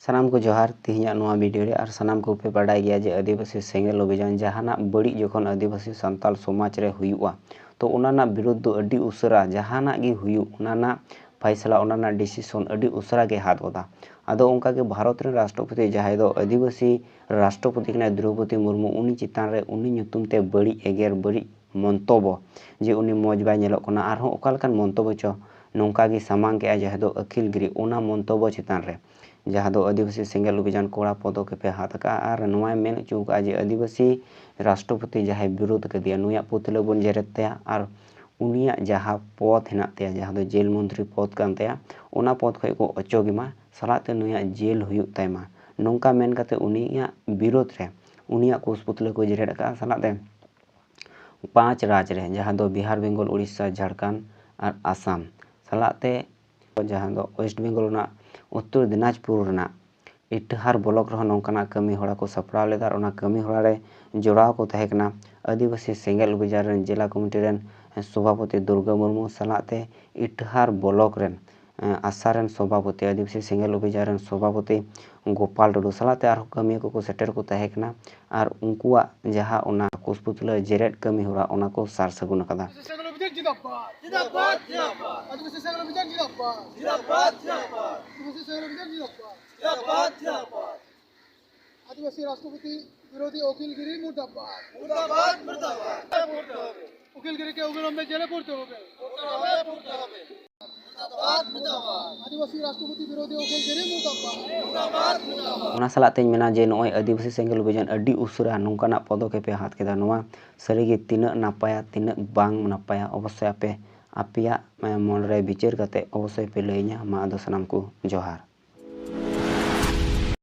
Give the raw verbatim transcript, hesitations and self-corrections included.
ᱥᱟᱱᱟᱢ ᱠᱚ ᱡᱚᱦᱟᱨ᱾ ᱛᱮᱦᱮᱧᱟᱜ ᱱᱚᱣᱟ ᱵᱷᱤᱰᱤᱭᱳ ᱨᱮ, ᱟᱨ ᱥᱟᱱᱟᱢ ᱠᱚᱯᱮ ᱵᱟᱰᱟᱭ ᱜᱮᱭᱟ ᱡᱮ ᱟᱹᱫᱤᱵᱟᱹᱥᱤ ᱥᱮᱸᱜᱮᱞ ᱚᱵᱷᱤᱡᱟᱱ, ᱡᱟᱦᱟᱱᱟᱜ ᱵᱟᱹᱲᱤᱡ ᱡᱚᱠᱷᱚᱱ ᱟᱹᱫᱤᱵᱟᱹᱥᱤ ᱥᱟᱱᱛᱟᱲ ᱥᱚᱢᱟᱡᱽ ᱨᱮ ᱦᱩᱭᱩᱜᱼᱟ, ᱛᱚ ᱚᱱᱟ ᱨᱮᱱᱟᱜ ᱵᱤᱨᱩᱫᱷ ᱫᱚ ᱟᱹᱰᱤ ᱩᱥᱟᱹᱨᱟ, ᱡᱟᱦᱟᱱᱟᱜ ᱜᱮ ᱦᱩᱭᱩᱜ, ᱚᱱᱟ ᱨᱮᱱᱟᱜ ᱯᱷᱟᱭᱥᱟᱞᱟ, ᱚᱱᱟ ᱨᱮᱱᱟᱜ ᱰᱤᱥᱤᱥᱚᱱ ᱟᱹᱰᱤ ᱩᱥᱟᱹᱨᱟ ᱜᱮ ᱦᱟᱛ ᱜᱚᱫᱟ᱾ ᱟᱫᱚ ᱚᱱᱠᱟ ᱜᱮ ᱵᱷᱟᱨᱚᱛ ᱨᱮᱱ ᱨᱟᱥᱴᱨᱚᱯᱚᱛᱤ, ᱡᱟᱦᱟᱸᱭ ᱫᱚ ᱟᱹᱫᱤᱵᱟᱹᱥᱤ ᱨᱟᱥᱴᱨᱚᱯᱚᱛᱤ ᱠᱟᱱᱟᱭ, ᱫᱨᱚᱣᱯᱚᱫᱤ ᱢᱩᱨᱢᱩ, ᱩᱱᱤ ᱪᱮᱛᱟᱱ ᱨᱮ ᱩᱱᱤ ᱧᱩᱛᱩᱢ ᱛᱮ ᱵᱟᱹᱲᱤᱡ ᱮᱜᱮᱨ, ᱵᱟᱹᱲᱤᱡ ᱢᱚᱱᱛᱚᱵᱚ, ᱡᱮ ᱩᱱᱤ ᱢᱚᱡᱽ ᱵᱟᱭ ᱧᱮᱞᱚᱜ ᱠᱟᱱᱟ, ᱟᱨᱦᱚᱸ ᱚᱠᱟ ᱞᱮᱠᱟᱱ ᱢᱚᱱᱛᱚᱵᱚ ᱪᱚ ᱱᱚᱝᱠᱟ ᱜᱮ ᱥᱟᱢᱟᱝ ᱠᱮᱜᱼᱟ, ᱡᱟᱦᱟᱸ ᱫᱚ ᱟᱹᱠᱷᱤᱞ ᱜᱤᱨᱤ, ᱚᱱᱟ ᱢᱚᱱᱛᱚᱵᱚ ᱪᱮᱛᱟᱱ ᱨᱮ, ᱡᱟᱦᱟᱸ ᱫᱚ ᱟᱹᱫᱤᱵᱟᱹᱥᱤ ᱥᱮᱸᱜᱮᱞ ᱚᱵᱷᱤᱡᱟᱱ ᱠᱚᱲᱟ ᱯᱚᱫᱚᱠᱷᱮᱯ ᱮ ᱦᱟᱛ ᱟᱠᱟᱫᱼᱟ, ᱟᱨ ᱱᱚᱣᱟᱭ ᱢᱮᱱ ᱦᱚᱪᱚ ᱟᱠᱟᱫᱼᱟ ᱡᱮ ᱟᱹᱫᱤᱵᱟᱹᱥᱤ ᱨᱟᱥᱴᱨᱚᱯᱚᱛᱤ ᱡᱟᱦᱟᱸᱭ ᱵᱤᱨᱳᱫᱷ ᱟᱠᱟᱫᱮᱭᱟ, ᱱᱩᱭᱟᱜ ᱯᱩᱛᱞᱟᱹ ᱵᱚᱱ ᱡᱮᱨᱮᱫ ᱛᱟᱭᱟ, ᱟᱨ ᱩᱱᱤᱭᱟᱜ ᱡᱟᱦᱟᱸ ᱯᱚᱫᱽ ᱦᱮᱱᱟᱜ ᱛᱟᱭᱟ, ᱡᱟᱦᱟᱸ ᱫᱚ ᱡᱮᱞ ᱢᱚᱱᱛᱨᱤ ᱯᱚᱫᱽ ᱠᱟᱱ ᱛᱟᱭᱟ, ᱚᱱᱟ ᱯᱚᱫᱽ ᱠᱷᱚᱱ ᱠᱚ ᱚᱪᱚᱜᱮ ᱢᱟ, ᱥᱟᱞᱟᱜ ᱛᱮ ᱱᱩᱭᱟᱜ ᱡᱮᱞ ᱦᱩᱭᱩᱜ ᱛᱟᱭ ᱢᱟ᱾ ᱱᱚᱝᱠᱟ ᱢᱮᱱ ᱠᱟᱛᱮ ᱩᱱᱤᱭᱟᱜ ᱵᱤᱨᱳᱫᱷ ᱨᱮ ᱩᱱᱤᱭᱟᱜ ᱠᱳᱥ ᱯᱩᱛᱞᱟᱹ ᱠᱚ ᱡᱮᱨᱮᱫ ᱟᱠᱟᱫᱼᱟ, ᱥᱟᱞᱟᱜ ᱛᱮ ᱯᱟᱸᱪ ᱨᱟᱡᱽ ᱨᱮ, ᱡᱟᱦᱟᱸ ᱫᱚ ᱵᱤᱦᱟᱨ, ᱵᱮᱝᱜᱚᱞ, ᱩᱲᱤᱥᱥᱟ, ᱡᱷᱟᱲᱠᱷᱚᱸᱰ ᱟᱨ ᱟᱥᱟᱢ, ᱥᱟᱞᱟᱜ ᱛᱮ ᱡᱟᱦᱟᱸ ᱫᱚ ᱳᱭᱮᱥᱴ ᱵᱮᱝᱜᱚᱞ ᱨᱮᱱᱟᱜ ᱩᱛᱛᱚᱨ ᱫᱤᱱᱟᱡᱽᱯᱩᱨ ᱨᱮᱱᱟᱜ ᱤᱴᱟᱹᱦᱟᱨ ᱵᱞᱚᱠ ᱨᱮᱦᱚᱸ ᱱᱚᱝᱠᱟᱱᱟᱜ ᱠᱟᱹᱢᱤ ᱦᱚᱨᱟ ᱠᱚ ᱥᱟᱯᱲᱟᱣ ᱞᱮᱫᱟ, ᱟᱨ ᱚᱱᱟ ᱠᱟᱹᱢᱤ ᱦᱚᱨᱟ ᱨᱮ ᱡᱚᱲᱟᱣ ᱠᱚ ᱛᱟᱦᱮᱸ ᱠᱟᱱᱟ ᱟᱹᱫᱤᱵᱟᱹᱥᱤ ᱥᱮᱸᱜᱮᱞ ᱚᱵᱷᱤᱡᱟᱱ ᱨᱮᱱ ᱡᱮᱞᱟ ᱠᱚᱢᱤᱴᱤ ᱨᱮᱱ ᱥᱚᱵᱷᱟᱯᱚᱛᱤ ᱫᱩᱨᱜᱟ ᱢᱩᱨᱢᱩ, ᱥᱟᱞᱟᱜ ᱛᱮ ᱤᱴᱟᱹᱦᱟᱨ ᱵᱞᱚᱠ ᱨᱮᱱ, ᱮᱸ, ᱟᱥᱟ ᱨᱮᱱ ᱥᱚᱵᱷᱟᱯᱚᱛᱤ, ᱟᱹᱫᱤᱵᱟᱹᱥᱤ ᱥᱮᱸᱜᱮᱞ ᱚᱵᱷᱤᱡᱟᱱ ᱨᱮᱱ ᱥᱚᱵᱷᱟᱯᱚᱛᱤ ᱜᱳᱯᱟᱞ ᱴᱩᱰᱩ, ᱥᱟᱞᱟᱜ ᱛᱮ ᱟᱨᱦᱚᱸ ᱠᱟᱹᱢᱤᱭᱟᱹ ᱠᱚᱠᱚ ᱥᱮᱴᱮᱨ ᱠᱚ ᱛᱟᱦᱮᱸ ᱠᱟᱱᱟ᱾ ᱟᱨ ᱩᱱᱠᱩᱣᱟᱜ ᱡᱟᱦᱟᱸ ᱚᱱᱟ ᱠᱳᱥ ᱯᱩᱛᱞᱟᱹ ᱡᱮᱨᱮᱫ ᱠᱟᱹᱢᱤ ᱦᱚᱨᱟ, ᱚᱱᱟ ᱠᱚ ᱥᱟᱨ ᱥᱟᱹᱜᱩᱱ ᱟᱠᱟᱫᱟ᱾ ᱥᱮᱸᱜᱮᱞ ᱚᱵᱷᱤᱡᱟᱱ ᱡᱤᱱᱫᱟᱵᱟᱫ᱾ ᱡᱤᱱᱫᱟᱵᱟᱫ, ᱡᱤᱱᱫᱟᱵᱟᱫ᱾ ᱟᱹᱫᱤᱵᱟᱹᱥᱤ ᱥᱮᱸᱜᱮᱞ ᱚᱵᱷᱤᱡᱟᱱ ᱡᱤᱱᱫᱟᱵᱟᱫ᱾ ᱡᱤᱱᱫᱟᱵᱟᱫ, ᱡᱤᱱᱫᱟᱵᱟᱫ᱾ ᱟᱹᱫᱤᱵᱟᱹᱥᱤ ᱥᱮᱸᱜᱮᱞ ᱚᱵᱷᱤᱡᱟᱱ ᱡᱤᱱᱫᱟᱵᱟᱫ᱾ ᱡᱤᱱᱫᱟᱵᱟᱫ, ᱡᱤᱱᱫᱟᱵᱟᱫ। আদিবাসী রাষ্ট্রপতি বিরোধী অখিল গিরি মুর্দাবাদ। মুর্দাবাদ, মুর্দাবাদ। উকিল গিরিকে অবিলম্বে জেলে পড়তে হবে। পড়তে হবে, পড়তে হবে। মুর্দাবাদ, মুর্দাবাদ। আদিবাসী রাষ্ট্রপতি বিরোধী অখিল গিরি মুর্দাবাদ। মুর্দাবাদ, মুর্দাবাদ। ᱚᱱᱟ ᱥᱟᱞᱟᱜ ᱛᱮᱧ ᱢᱮᱱᱟ ᱡᱮ ᱱᱚᱜᱼᱚᱭ ᱟᱹᱫᱤᱵᱟᱹᱥᱤ ᱥᱮᱸᱜᱮᱞ ᱚᱵᱷᱤᱡᱟᱱ ᱟᱹᱰᱤ ᱩᱥᱟᱹᱨᱟ ᱱᱚᱝᱠᱟᱱᱟᱜ ᱯᱚᱫᱚᱠᱷᱮᱯ ᱮ ᱦᱟᱛ ᱠᱮᱫᱟ, ᱱᱚᱣᱟ ᱥᱟᱹᱨᱤᱜᱮ ᱛᱤᱱᱟᱹᱜ ᱱᱟᱯᱟᱭᱟ, ᱛᱤᱱᱟᱹᱜ ᱵᱟᱝ ᱱᱟᱯᱟᱭᱟ, ᱚᱵᱚᱥᱥᱳᱭ ᱟᱯᱮ ᱟᱯᱮᱭᱟᱜ, ᱮ, ᱢᱚᱱᱨᱮ ᱵᱤᱪᱟᱹᱨ ᱠᱟᱛᱮ ᱚᱵᱚᱥᱥᱳᱭ ᱯᱮ ᱞᱟᱹᱭᱟᱹᱧᱟ᱾ ᱢᱟ ᱟᱫᱚ ᱥᱟᱱᱟᱢ ᱠᱚ ᱡᱚᱦᱟᱨ᱾